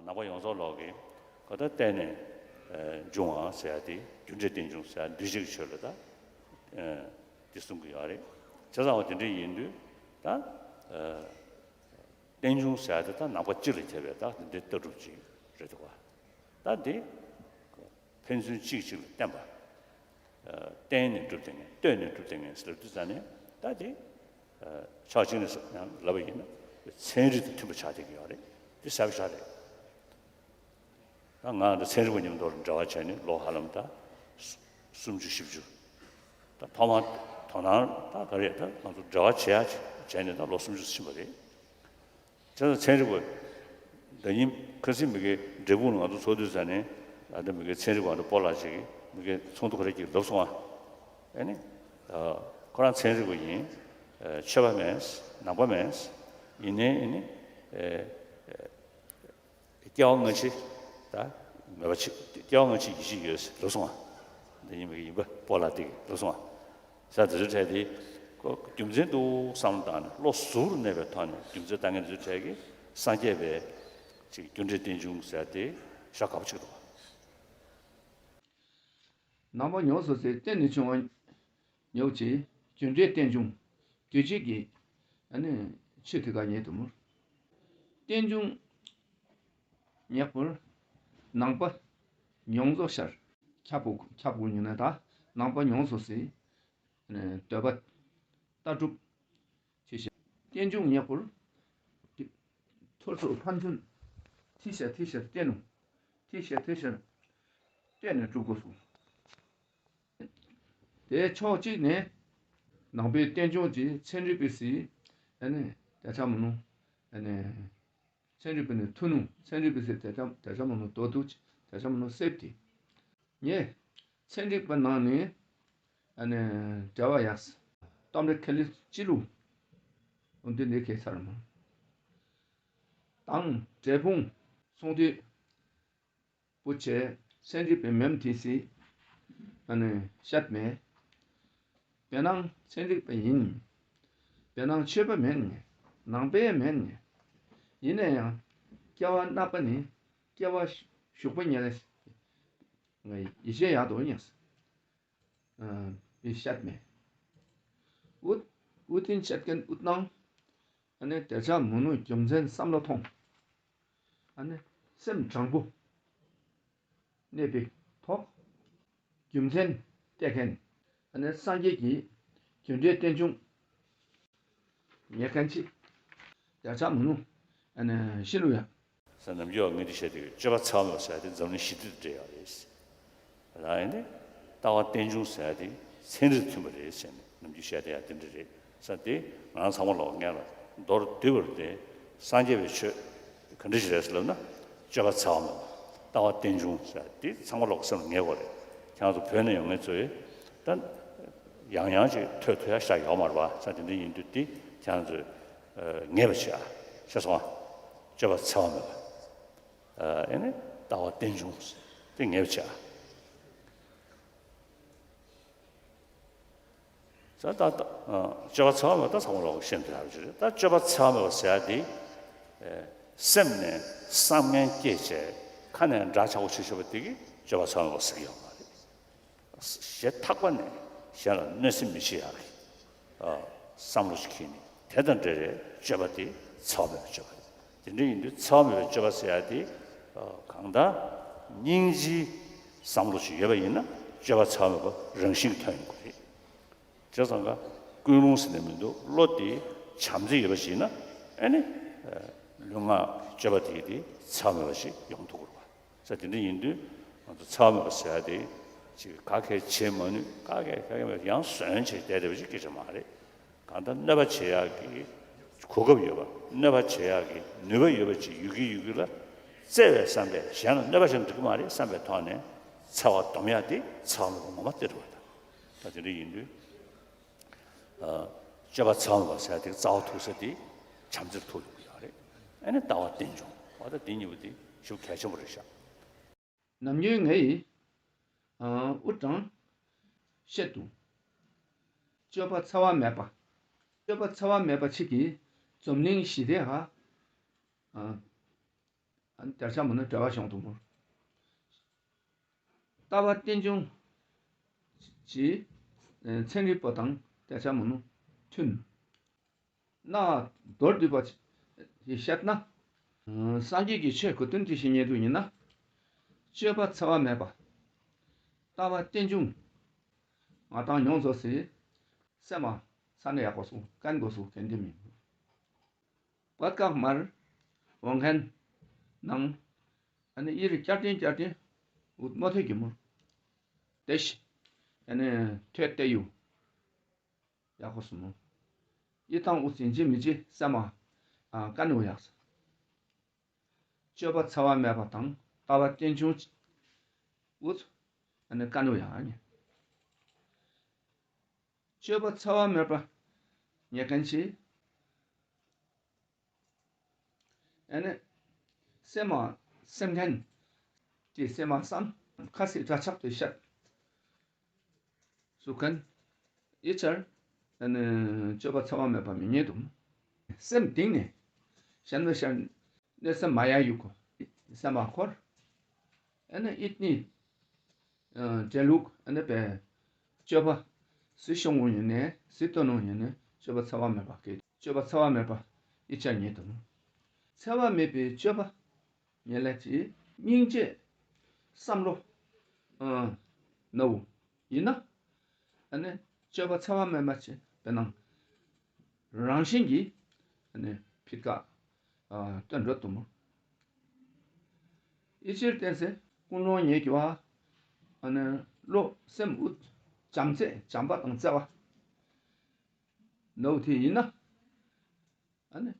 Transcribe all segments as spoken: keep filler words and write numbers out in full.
ནང་པ་ཡོངས་རྫོགས་ལོག་གིས་གོ་ད་བརྟེན་ནས་འབྱུང་བ་ཟེར་ཡ་དེ་རྒྱུ་འབྲས་རྟེན་འབྱུང་ཟེར་ཡ་འདུས་བྱས་ཀྱི་ཆོས་ལ་ད་དེ་གསུང་གི་ཡོད་རེད། བྱས་ཙང་བ་དེ་འདྲ་ཡིན་དུས་ད་རྟེན་འབྱུང་ཟེར་ཡ་དེ་ད་ནང་པ་སྤྱི་ལ་ཁྱབ་པའི་ད་དེ་འདྲའི་ལྟ་གྲུབ་ཅིག་རེད་འདུག་བ། ད་དེ་ཕན་ཚུན་གཅིག་གཅིག་ལ་བརྟེན་པ། བརྟེན་ནས་གྲུབ་བསྡད་མཁན། ལྟོས་ནས་གྲུབ་བསྡད་མཁན་ཟེར་དུས་ཙང་ནས་ད་དེ་ཕྱོགས་གཅིག་ནས་ཡང་ལབ་པ་ཡིན་ན་ཚན་རིག་དང་མཐུན་པ་ཆགས་བསྡད་ཀྱི་ཡོད་རེད། དེ་གསལ་པོ་ཆགས་རེད། ད་ང་འདི་ཚན་རིག་པ་མཉམ་དུ་འབྲེལ་བ་བྱས་ནས་ལོ་ཧ་ལམ་ད་སུམ་ཅུ་བཞི་བཅུ། ད་ཐོག་མར་དོ་སྣང་ད་ག་རེ་ད་ང་ཚོ་འབྲེལ་བ་བྱེད་ཡ་བྱས་ནས་ད་ལོ་སུམ་ཅུ་ཕྱིན་པ་རེད། བྱས་ཙང་ཚན་རིག་པ་ཟླ་ཉིན་ཁ་སང་མི་གའི་འབྲས་སྤུངས་ལ་ང་ཚོ་ཚོགས་དུས་ཙ་ནས་ཨ་ད་མི་གའི་ཚན་རིག་པ་ཨ་ད་སྤོ་ལགས་ཅིག་གིས་མི་གའི་ཚོགས་འདུ་ཁོ་རང་གིས་ལབ་སོང་ཨ། ཨེ་ནི། ཁོ་རང་ཚན་རིག་པ་ཡིན། ཆོས་པ་མིན། ནང་པ་མིན། ཡིན་ནའི་ཨེ་ནི། སྐྱེ་བ་སྔ་ཕྱི་ད་མེད་པ་ཆེ། སྐྱེ་བ་སྔ་ཕྱི་ཡིད་ཆེས་ཡོད་ཟེར་ལབ་སོང་ཨ། འདི་ཡིན་པའི་ཡིན་པ་སྤོ་ལགས་དེ་གིས་ལབ་སོང་ཨ། ས་དེ་ཚོ་འཕྲད་དེ་ཁོ་རྒྱུ་མཚན་འདུག་བསམ་བློ་བཏང་ནས་བློ་གཟུ་བོར་གནས་པའི་ཐོག་ནས་རྒྱུ་མཚན་ལྟ་མཁན་དེ་ཚོ་འཕྲད་ཀྱིས་སངས་རྒྱས་པའི་ཅིག་རྒྱུ་འབྲས་རྟེན་འབྱུང་ཟེར་དེ་ཤ་དགའ་པོ་ཆགས་འདུག་ནང་པ་ཡོངས་སུ་ཟེར་བརྟེན་ནས་བྱུང་བ་ཉོག་ཅིག་རྒྱུ་འབྲས་རྟེན་འབྱུང་། རྒྱུ་བྱེད་ཀྱི་ཨ་ནི་ཆོས་དེ་ག་ཉེ་དུ་མོ། རྟེན་འབྱུང་ཉེ་པོར་ནང་པ་ཡོངས་རྫོགས་ཤར། ཁྱབ་པོ་ཁྱབ་པོ་ཉོ་ན་ད་ནང་པ་ཡོངས་སུ་ཟེར། འདོད་པ་ལྟ་གྲུབ། ཐེ་ཤ། རྟེན་འབྱུང་ཉེ་པོར། ཐོར་ཚུགས་ཕན་ཚུན། ཐེ་ཤ་ཐེ་ཤ་བརྟེན་ནོ། ཐེ་ཤ་ཐེ་ཤ་བརྟེན་ནས་གྲུབ་དགོས་སོ། དེ་ཕྱོགས་གཅིག་ནས་ནང་པའི་རྟེན་འབྱུང་གི་ཚན་རིག་པའི་སྲིད། ཨ་ནི་དེ་ཆ་མི་ནུ། ཨ་ནི་ཚན་རིག་པ་ནི་ཐུ་ནུ། ཚན་རིག་པའི་སྲིད་དེ་ཆ་དེ་ཆ་མི་ནུ་དོ་དུ་དེ་ཆ་མི་ནུ་སེབ་ཏི། ངས་ཚན་རིག་པ་ནང་ནས་ཨ་ནི་འབྲེལ་བ་ཡག་སྟོམ་རེ་ཁེ་ལི་སྤྱི་ལུ་འོན་ཏེ་འདི་ཁེ་ཚར་མོ། དང་འབྲས་སྤུངས་ཚོང་འདུས་པོ་ཆེ་ཚན་རིག་པའི་མེམ་དེ་སི་ཨ་ནི་བཤད་མེད། བེ་ནང་ཚན་རིག་པ་ཡིན། བེ་ནང་ཆོས་པ་མེད་ནི། ནང་པའི་མེད་ནི། ཡིན་ན་ཡང་སྐྱེ་བ་རྣམ་པ་ནི་སྐྱེ་བ་ཞུགས་པ་ཉལ་ཡིད་ཆེས་ཡག་ཏུ་ཉལ། ཨ་བི་བཤད་མེད། ཨུ་ཨུ་ཐིན་བཤད་མཁན་ཨུ་ནང་། ཨ་ནི་དེ་ཆ་མུ་ནུ་རྒྱུ་མཚན་བསམ་བློ་ཐོངས། ཨ་ནི་སེམས་དྲང་པོ་གནས་པའི་ཐོག་རྒྱུ་མཚན་བལྟས་མཁན། ཨ་ནི་སངས་རྒྱས་ཀྱི་རྒྱུ་འབྲས་རྟེན་འབྱུང་ཉེ་མཁན་ཆེ། དེ་ཆ་མུ་ནུ་ཨ་ནི་ཤི་ལུ་ཡ། ས་ནམ་རྒྱུན་ངས་འདི་བཤད་དེ་སྤྱོད་པ་འཚེ་བ་མེད་པ་ཟེར་ཡ་དེ་འཛམ་གླིང་ཞི་བདེ་དུ་འབྲེལ་ཡོད་རེད། ལ་ཡིན་ཏེ། ལྟ་བ་རྟེན་འབྱུང་ཟེར་ཡ་དེ་ཚན་རིག་མཐུན་པ་རེད་ཟེར་ནས་ནམ་རྒྱུན་བཤད་དེ་ཡ་དེ་འདྲ་རེད་ས་དེ་ང་ཚང་མ་ལོག་ངས་ལ་མདོར་བསྡུས་པར་དེ་སངས་རྒྱས་པའི་ཆོས་ག་འདྲ་ཞིག་རེད་ཟེར་ལབ་ན་སྤྱོད་པ་འཚེ་བ་མེད་པ་ལྟ་བ་རྟེན་འབྱུང་ཟེར་ཡ་དེ་ཚང་མ་ལོག་སེམས་ལ་ངེས་དགོས་རེད། ཁྱེད་རང་ཚོ་བོད་ནས་ཡོང་མཁན་ཚོས་ད་ཡང་ཡང་ཅིག་ཐོས་ཐོས་ཡ་ཤ་ཡོད་མ་རེད་པ་ས་དེ་འདྲ་ཡིན་དུས་དེ་ཁྱེད་རང་ཚོས་ངེས་པ་བྱེད་ཨ་ཤེས་སོང་ཨ། སྤྱོད་པ་འཚེ་བ་མེད་པ། ཨ་ནི་ལྟ་བ་རྟེན་འབྱུང་དེ་ངེས་པ་བྱ། ས་ད་ལྟ་སྤྱོད་པ་འཚེ་བ་མེད་པ་ད་ཚང་མ་ལོག་ཤེས་ཐུབ་ཡག་ཅིག་རེད། ད་སྤྱོད་པ་འཚེ་བ་མེད་པ་ཟེར་ཡ་དེ་སེམས་ནས་བསམ་ངན་སྐྱེས་བྱས་ཁ་ནས་འདྲ་ཆགས་པོ་བྱེད་ཆོག་པ་དེ་གིས་སྤྱོད་པ་འཚེ་བ་མེད་པ་ཟེར་གྱི་ཡོད་མ་རེད། ཞེ་ཐག་པ་ནས་གཞན་ལ་གནོད་འཚེ་མི་བྱེད་ཡག་གི་བསམ་བློ་ཞིག་འཁྱེར་ནས་དེ་དང་འབྲེལ་བའི་སྤྱོད་པ་དེ་འཚེ་བ་མེད་པའི་སྤྱོད་པ་རེད། དེ་འདྲ་ཡིན་དུས་འཚེ་བ་མེད་པའི་སྤྱོད་པ་ཟེར་ཡ་དེ་གང་ལྟར་སྙིང་རྗེའི་བསམ་བློ་ཞིག་ཡོད་པ་ཡིན་ན་སྤྱོད་པ་འཚེ་བ་མེད་པ་རང་བཞིན་གྱིས་ཐོན་ཡོང་གི་རེད། བྱས་ཙང་ཀ་ཀུན་སློང་ཟེར་ནས་མི་འདུག་བློ་དེ་བྱམས་བརྩེ་ཡོད་པ་ཞིག་ཡིན་ན་ཨེ་ནི་ལུས་ངག་སྤྱོད་པ་དེ་དེ་འཚེ་བ་མེད་པ་ཞིག་ཡོང་ཐུབ་ཀྱི་རེད་བ། ས་དེ་འདྲ་ཡིན་དུས་ང་ཚོ་འཚེ་བ་མེད་པ་ཟེར་ཡ་དེ་ཅིག་ག་གེ་བྱེད་མ་ནུས་ག་གེ་ག་གེ་མེད་ཡང་ཟོན་བྱས་བསྡད་བསྡད་པ་ཞིག་སྐད་ཆ་མ་རེད། གང་ལྟར་གནོད་པ་བྱེད་ཡག་གི་གོ་སྐབས་ཡོད་པ་གནོད་པ་བྱེད་ཡག་གི་ནུས་པ་ཡོད་པ་ཅིག་ཡོད་ཀྱི་ཡོད་ཀྱི་ལ་བརྩེ་བའི་བསམ་པས་གཞན་ལ་གནོད་པ་བྱས་ན་འགྲིག་གི་མ་རེད་བསམ་པའི་ཐོག་ནས་འཚེ་བ་སྡོམ་ཡག་དེ་འཚེ་བ་མེད་པ་ངོ་མ་དེ་རེད་བ། ད་དེ་འདྲ་ཡིན་དུས། སྤྱོད་པ་འཚེ་བ་མེད་པ་ཟེར་ཡ་དེ་རྩ་བ་ཐུག་ས་དེ་བྱམས་བརྩེར་ཐུག་ཡོང་གི་ཡོད་རེད། ཨ་ནི་ལྟ་བ་རྟེན་འབྱུང་བ་ད་དེ་གཉིས་པོ་དེ་ཞེ་པོ་གལ་ཆེན་པོ་རེད་ཤག་ནམ་རྒྱུན་ངས་ཨུ་དྲང་བཤད་དུ། སྤྱོད་པ་འཚེ་བ་མེད་པ། སྤྱོད་པ་འཚེ་བ་མེད་པ་ཆེད་ཀྱི་འཛམ་གླིང་ཞི་བདེ་ཧ། ཨ་ནི་དེར་ཆ་མོ་ནི་འབྲེལ་བ་བྱུང་འདུག་མོ། ལྟ་བ་རྟེན་འབྱུང་གི་ཚན་རིག་པ་དང་དེར་ཆ་མོ་ནི་མཐུན། ན་མདོར་བསྡུས་པ་ཞིག་བཤད་ན། སངས་རྒྱས་ཀྱི་ཆོས་གོ་དོན་དེ་ཞིག་ཉན་དུ་ཡིན་ན། སྤྱོད་པ་འཚེ་བ་མེད་པ། ལྟ་བ་རྟེན་འབྱུང་། ང་དང་མྱོང་ཚོ་སི་སེམས་མ་ས་ནས་ཡག་པོ་སོང་ཀན་གོ་སོང་གན་དེ་མིན། བད་ཀག་མར་འོང་མཁན་ནང་ཨ་ནི་ཡིར་བསྐྱར་དྲན་བསྐྱར་དྲན་འུད་མོ་ཐོས་ཀྱི་མོ། དེ་ཤི་ཨ་ནི་ཐོས་ཏེ་ཡུ། ཡག་པོ་སོང་མོ། ཡི་དང་འུ་ཚིན་ཅི་མི་ཅི་སེམས་མ་ཀན་འུ་ཡག་སོང་། སྤྱོད་པ་འཚེ་བ་མེད་པ་དང་ལྟ་བ་རྟེན་འབྱུང་འུ་ཚོ་ཨ་ནི་ཀན་འུ་ཡག་ཨ་ནི། སྤྱོད་པ་འཚེ་བ་མེད་པ་ཉེ་མཁན་གྱིས་ཨ་ནི་སེམས་མ་སེམས་མཁན་གྱི་སེམས་མ་བསམ་ཁ་སི་དྲ་ཆག་ཏུ་བཤད་སུ་མཁན་ཡི་ཆར་ཨ་ནི་སྤྱོད་པ་འཚེ་བ་མེད་པ་མི་ཉེ་དུ་སེམས་གཏིང་ནས་གཞན་མི་ཤར། གནས་སེམས་མ་ཡ་ཡུག་གོ། སེམས་མ་འཁོར། ཨ་ནི་ཨིད་ནི། འདྲེ་ལུག་ཨ་ནི་པའི་སྤྱོད་པ། སུ་ཤོང་བོ་ཡིན་ནས་སུ་སྟོན་ནོ་ཡིན་ནས་སྤྱོད་པ་འཚེ་བ་མེད་པ་སྐད་སྤྱོད་པ་འཚེ་བ་མེད་པ་ཨི་ཆ་ཉེ་དུ། འཚེ་བ་མེད་པའི་སྤྱོད་པ། ཉེ་ལས་ཀྱི་སྙིང་རྗེ། བསམ་བློ། ནོ། ཡིན་ན། ཨ་ནི་སྤྱོད་པ་འཚེ་བ་མེད་པ་ཆེ་བའི་ནང་། རང་བཞིན་གྱིས་ཨ་ནི་ཕི་ཀ་སྟོན་འགྲོ་དུ་མོ། ཨི་ཕྱིར་བསྟན་སེ་ཀུན་སློང་ཉེ་གི་བ། ཨ་ནི་བློ་སེམས་ཨུད་བྱམས་བརྩེ་བྱམས་པ་དང་བརྩེ་བ། ནོ་དེ་ཡིན་ན། ཨ་ནི།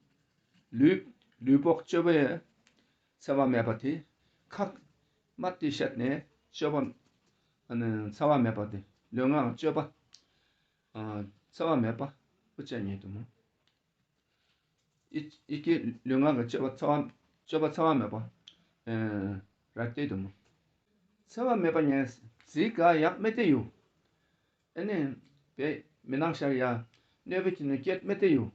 ལུས་ལུས་པོ་སྤྱོད་པའི་འཚེ་བ་མེད་པ་དེ། ཁག་མ་དེ་བཤད་ནས་སྤྱོད་པ། ཨ་ནི་འཚེ་བ་མེད་པ་དེ་ལུས་ངག་སྤྱོད་པ། འཚེ་བ་མེད་པ་ཨུ་ཅག་ཉེ་དུ་མོ། ཨི་ཨི་ཀི་ལུས་ངག་གི་སྤྱོད་པ་འཚེ་བ་སྤྱོད་པ་འཚེ་བ་མེད་པ། ར་ཏེ་དུ་མོ། འཚེ་བ་མེད་པ་ཉེ་ཟི་ག་ཡག་མེ་ཏེ་ཡུ། ཨ་ནི་བེ་མི་ནང་ཤར་ཡ་གནོད་པའི་ཀྱི་ནི་སྐྱེད་མེ་ཏེ་ཡུ།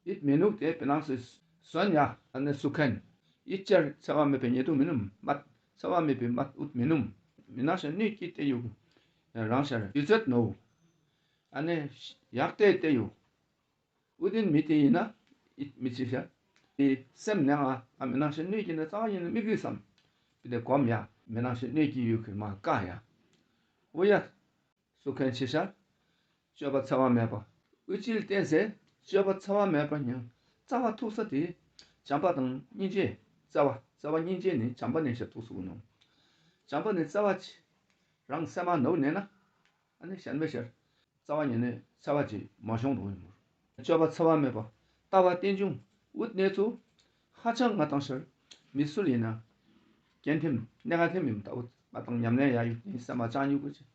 ཡིད་མི་ནུབ་དེ་བེ་ནང་སུ་སོན་ཡ་ཨ་ནི་སུ་ཁན། ཡིད་ཅར་འཚེ་བ་མེད་པའི་ཉེ་དུ་མི་ནུམ་མད་འཚེ་བ་མེད་པའི་མད་ཨུད་མི་ནུམ། མི་ནང་ཤར་གནོད་ཀྱི་ཏེ་ཡུ། རང་ཤར་ཡུ་ཚད་ནོ། ཨ་ནི་ཡག་ཏེ་ཏེ་ཡུ། ཨུ་དིན་མི་ཏེ་ཡིན་ན་ཡིད་མི་ཅི་ཤར། དེ་སེམས་ནང་ཨ་མི་ནང་ཤར་གནོད་ཀྱི་ནི་རྩ་བ་ཡིན་ན་མི་དགོས་སམ། དེ་ལས་གོམ་ཡ་མི་ནང་ཤར་གནོད་ཀྱི་ཡུ་གི་མ་ཀ་ཡ། ཨུ་ཡ། སུ་ཁན་ཆེ་ཤར། སྤྱོད་པ་འཚེ་བ་མེད་པ། ཨུ་ཅིལ་བསྟན་སེ་སྤྱོད་པ་འཚེ་བ་མེད་པ་ཉང་རྩ་བ་ཐུག་ས་དེ། བྱམས་པ་དང་སྙིང་རྗེ། རྩ་བ་རྩ་བ་སྙིང་རྗེ་ནི་བྱམས་པ་ནས་ཤར་ཐུག་སུ་གུ་ནོ། བྱམས་པ་ནི་རྩ་བ་ཆེ། རང་སེམས་མ་ནོར་ནས་ན། ཨ་ནི་གཞན་མི་ཤར། རྩ་བ་ཉིད་ནས་འཚེ་བ་ཅིག་མ་བྱུང་དུ་ཡིན་མོ། སྤྱོད་པ་འཚེ་བ་མེད་པ། ལྟ་བ་རྟེན་འབྱུང་ཨུད་གནས་ཚུལ། ཧ་ཅང་ང་དང་ཤར། མི་སུལ་ཡིན་ན། རྐྱེན་ཐེམ་གནད་འགག་ཐེམ་ཡིན་ལྟ་བུ་ང་དང་ཉམས་ལེན་ཡ་ཡུག་ཡིན་སེམས་མ་ཅང་ཡུག་གི་ཅི།